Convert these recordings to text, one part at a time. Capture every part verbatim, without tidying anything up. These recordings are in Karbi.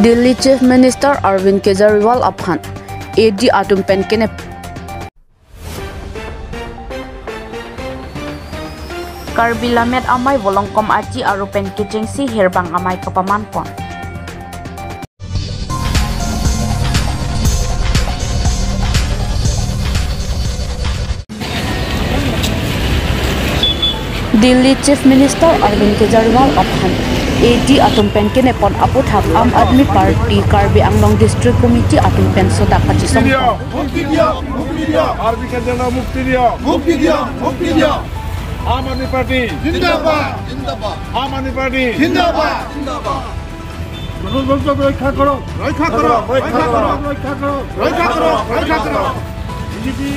Delhi Chief Minister Arvind Kejriwal aphan A D atum pen kenep. Karbi Lammet Amei Volongkom Aji aro pen kechengsi hirbang amei kapaman pon. Delhi Chief Minister Arvind Kejriwal aphan A D atum pen kenep pon aputhak Aam Aadmi Party Karbi Anglong District Committee atum pen sodak kachesong. মুক্তি দিয়ক, মুক্তি দিয়ক। আৰবি কেজৰিৱালক মুক্তি দিয়ক। মুক্তি দিয়ক, মুক্তি দিয়ক। আম আদমি পাৰ্টি জিন্দাবাদ, জিন্দাবাদ। আম আদমি পাৰ্টি জিন্দাবাদ, জিন্দাবাদ। গণতন্ত্ৰক ৰক্ষা কৰক। ৰক্ষা কৰক, ৰক্ষা কৰক। ৰক্ষা কৰক, ৰক্ষা কৰক। বিজেপি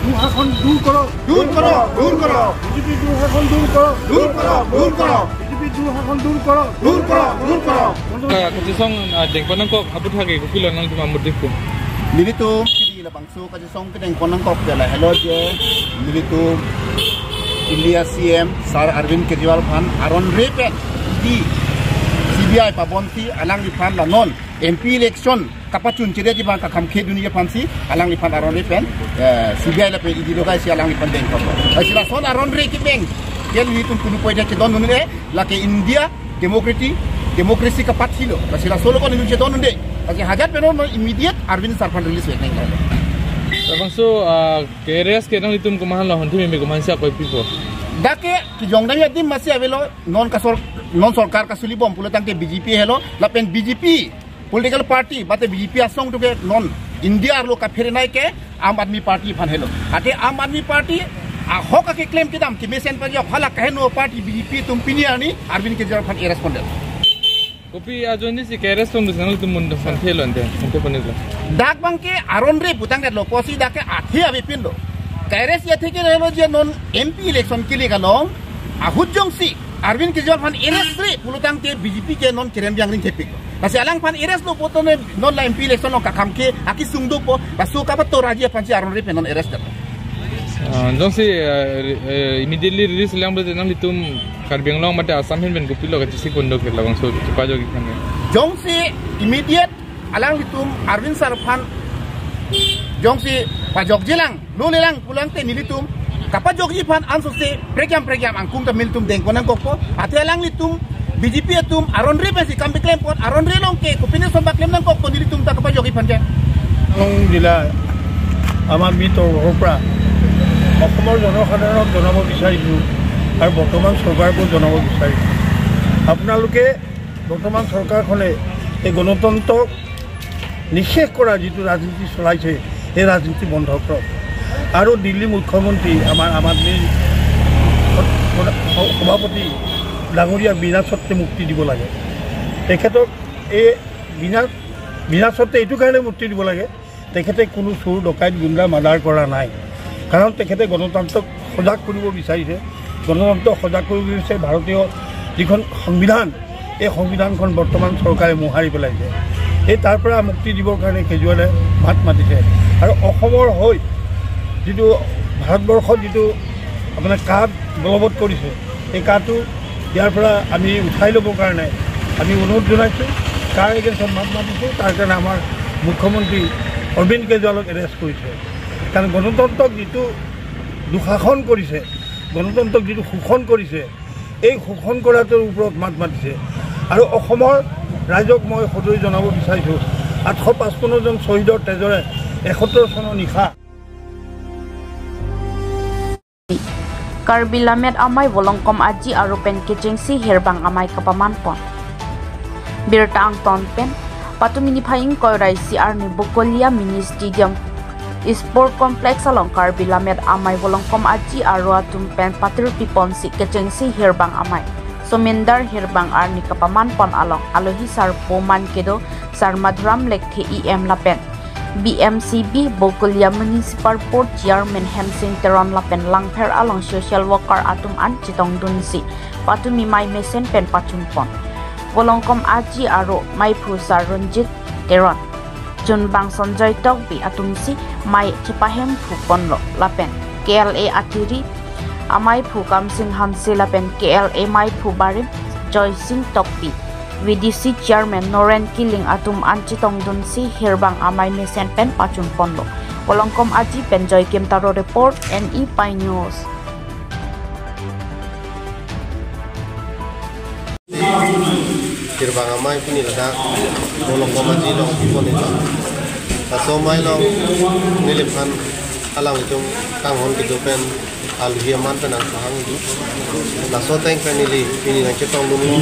দুঃশাসন দূৰ কৰক। দূৰ কৰক, দূৰ কৰক। বিজেপি দুঃশাসন দূৰ কৰক। দূৰ কৰক, দূৰ কৰক। বিজেপি দুঃশাসন দূৰ কৰক। দূৰ কৰক, দূৰ কৰক। Ah, kachesong, ah, dengpon nangkok aputhak ke kopilo nangtum amutdikpo? Nelitum kiri labangso kachesong kedengpon nangkok ke lahelo je nelitum India C M Sir Arvind Kejriwal aphan aron re pen di C B I pabonsi alangliphan la non M P election kapachun chedetji abang kakham khedunji aphansi alangliphan aron re pen, eh, C B I lapen E D lokaisi alangliphan dengpon. Lasi lason aron re kemeng ke nelitum punu poida chedondunde, lake India democracy, democracy kapathilo. Lasi laso along nelitum chedondunde. Lasi hajat pen non immediate Arvind Sir aphan release vek nang. Labangso, ah, K R S ke nanglitum komatlo, honthi meme komatsi akoi pipo? Dak ke kejongdam adim masi avelo, non kasor-, non sorkar kasolibom pulo tangte B J P helo, lapen B J P political party, bate B J P asong atum ke non India arlo kaphere nai ke Aam Aadmi Party aphan helo. Ate Aam Aadmi Party ahok akeklem kedam kemesen pagi halak kaheno party B J P atum pini arni Arvind Kejriwal aphan arrest pondet. Kopi ajoinesi K R S atum dus nanglitum mun dos santhe lo ante, santhe ponit lo. Dak abang ke aron re putangdetlo, pusi dak ke athe avepinlo. K R S athe ke relo je non M P election kele along ahut jongsi Arvind Kejriwal aphan arrest re pulo tangte B J P ke non kerem biang ring thepik. Lasi alangphan arrest lo pulote non la M P election along kakham ke akesung dopo, laso kapator aji aphansi aron re pen non arrest det. Ah, jongsi, eh, re-, eh, immediately release lang pulote nanglitum Karbi Anglong mate Assam ahin pen kopilo kachesi kondo ke labangso chepajokji aphan? Jongsi immediate alanglitum Arvind Sir aphan jongsi pajokji lang, lo le lang pulo tangte nelitum kapajokji aphan ansose prekyam prekyam angkung ta nelitum dengpon nangkokpo. Ate alanglitum B J P atum aron re pensi kam keklem pon, aron re along ke kopine son paklem nangkokpo nelitum ta kapajokji aphan ke. Long jila আমাৰ মি তৰফৰ পৰা অসমৰ জনসাধাৰণক জনাব বিচাৰিছোঁ আৰু বৰ্তমান চৰকাৰকো জনাব বিচাৰিছোঁ, আপোনালোকে বৰ্তমান চৰকাৰখনে এই গণতন্ত্ৰক নিঃশেষ কৰা যিটো ৰাজনীতি চলাইছে, সেই ৰাজনীতি বন্ধ কৰক। আৰু দিল্লী মুখ্যমন্ত্ৰী আমাৰ আম আদমী সভাপতি ডাঙৰীয়া বিনা চৰ্তে মুক্তি দিব লাগে। তেখেতক এই বিনা, বিনা চৰ্তে এইটো কাৰণে মুক্তি দিব লাগে, তেখেতে কোনো চোৰ, ডকাইত, গুণ্ডা, মাৰ্ডাৰ কৰা নাই। কাৰণ তেখেতে গণতন্ত্ৰক সজাগ কৰিব বিচাৰিছে। গণতন্ত্ৰক সজাগ কৰিব বিচাৰিছে। ভাৰতীয় যিখন সংবিধান, এই সংবিধানখন বৰ্তমান চৰকাৰে মোহাৰি পেলাইছে। এই তাৰ পৰা মুক্তি দিবৰ কাৰণে কেজৰিৱালে মাত মাতিছে। আৰু অসমৰ হৈ যিটো ভাৰতবৰ্ষত যিটো আপোনাৰ কা বলবৎ কৰিছে, এই কাটো ইয়াৰ পৰা আমি উঠাই ল'বৰ কাৰণে আমি অনুৰোধ জনাইছোঁ। কাৰ এগেইনষ্টত মাত মাতিছোঁ, তাৰ কাৰণে আমাৰ মুখ্যমন্ত্ৰী অৰবিন্দ কেজৰিৱালক এৰেষ্ট কৰিছে। কাৰণ গণতন্ত্ৰক যিটো দুঃশাসন কৰিছে, গণতন্ত্ৰক যিটো শোষণ কৰিছে, এই শোষণ কৰাটোৰ ওপৰত মাত মাতিছে। আৰু অসমৰ ৰাইজক মই সদৰি জনাব বিচাৰিছোঁ, আঠশ পঁচপন্ন জন শ্বহীদৰ তেজেৰে এসত্তৰ চনৰ নিশা Karbi Lammet Amei Volongkom Aji aro pen kechengsi hirbang amei kapaman pon. Birta angton pen, patumi niphai ingkoi ra isi arni Bokolia Mini Stadium Sport Complex along Karbi Lammet Amei Volongkom Aji aro atum pen patirpi ponsi kechengsi hirbang amei Somindar hirbang arni kapaman pon along alohi sarpo man kedo Sar Madhuram Lekthe E M lapen B M C B Bokolia Municipal Board Chairman Hemsing Teron lapen Langpher along social worker atum an chetongdunsi patumi mei mesen pen pachun pon. Volongkom Aji aro meiphu Sar Ranjit Teron, chunbang Sanjoy Tokbi atumsi mei chepahemphu ponlo lapen K L A atiri ameiphu Kamsing Hanse lapen K L A meiphu barim Joysing Tokbi V D C Chairman Noren Killing atum an chetongdunsi Hirbang Amei mesen pen pachun ponlo. Volongkom Aji pen Joy Kim Taro report, N E Pi News. Hirbang Amei pini ladak Volongkom Aji along pipon ito. Laso amei along neliphan alanglitum kanghon kedo pen aluhi aman pen nangkehang idu. Laso ateng pen neli pini nangchetongdunlo.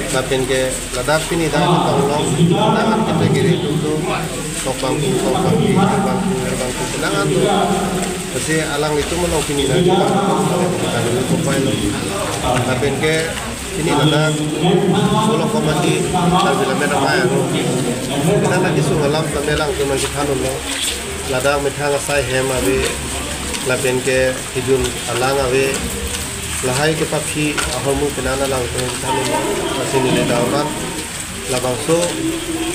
Lapen ke ladak pini dak chetong along, nang an category atum do, Tokbangphu, Tokbangpi, Hirbangphu, Hirbangpi, penang an do. Lasi alanglitum along pini nangchetong, kami kopai lo. Lapen ke pini ladak Volongkom Aji Karbi Lammet Amei arum, kita lagi sung alam kami alangtum nangkethan lo. Ladak methang asai hem ave, lapen ke kejun alang ave, lahai kepaphi ahormu penang alangtum nangkethan lo. Lasi neli daoran labangso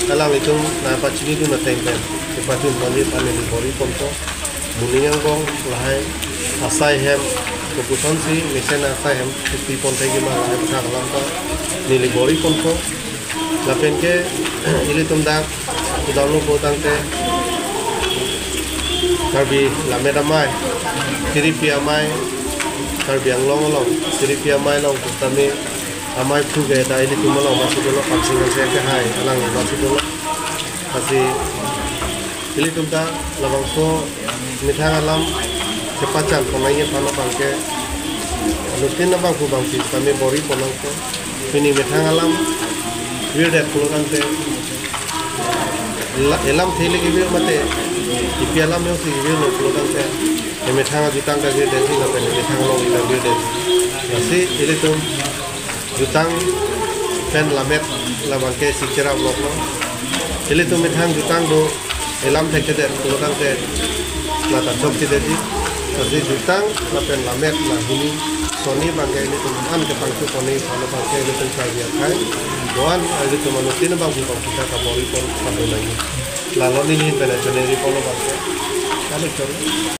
alanglitum nangpachinidun ateng pen kepachun ponji aphan neli bor-i ponpo. Moning angbong lahai asai hem kopusonsi mesen asai hem kepi pon thekji ma lahai methang alam ta neli bor-i ponpo. Lapen ke ilitum dak kedo-an lo pulotangte Karbi Lammet Amei, Tiripi Amei, Karbi Anglong along Tiripi Amei along kami amei phu ke ta ilitum along masi dolo, Pansing Hanse kehai alang masi dolo. Lasi ilitum ta labangso methang alam kepachan pon nangji aphan abang ke anuttin abangphu abangpi kami bor-i pon nangpo. Pini methang alam virdet pulotangte la-, elamthe le kevir mate ipi alam jongsi kevirlo pulotangte, emethang ajutang ta virdetji lapen emethang along ta virdetji. Lasi ilitum jutang pen lammet labang ke isi cherap lok lo. Ilitum methang jutang do, elam thekthedet pulotangte la ta chokchedetji. Lasi jutang lapen lammet la hini soni abang ke ilitum an kepangthu ponji aphan abang ke ilitum Karbi akhei do-an ilitum anuttin abangphu abangpi ta kabor-i pon pado nangji. Lalo neli pen channel ri pon abang ke. Kali chori.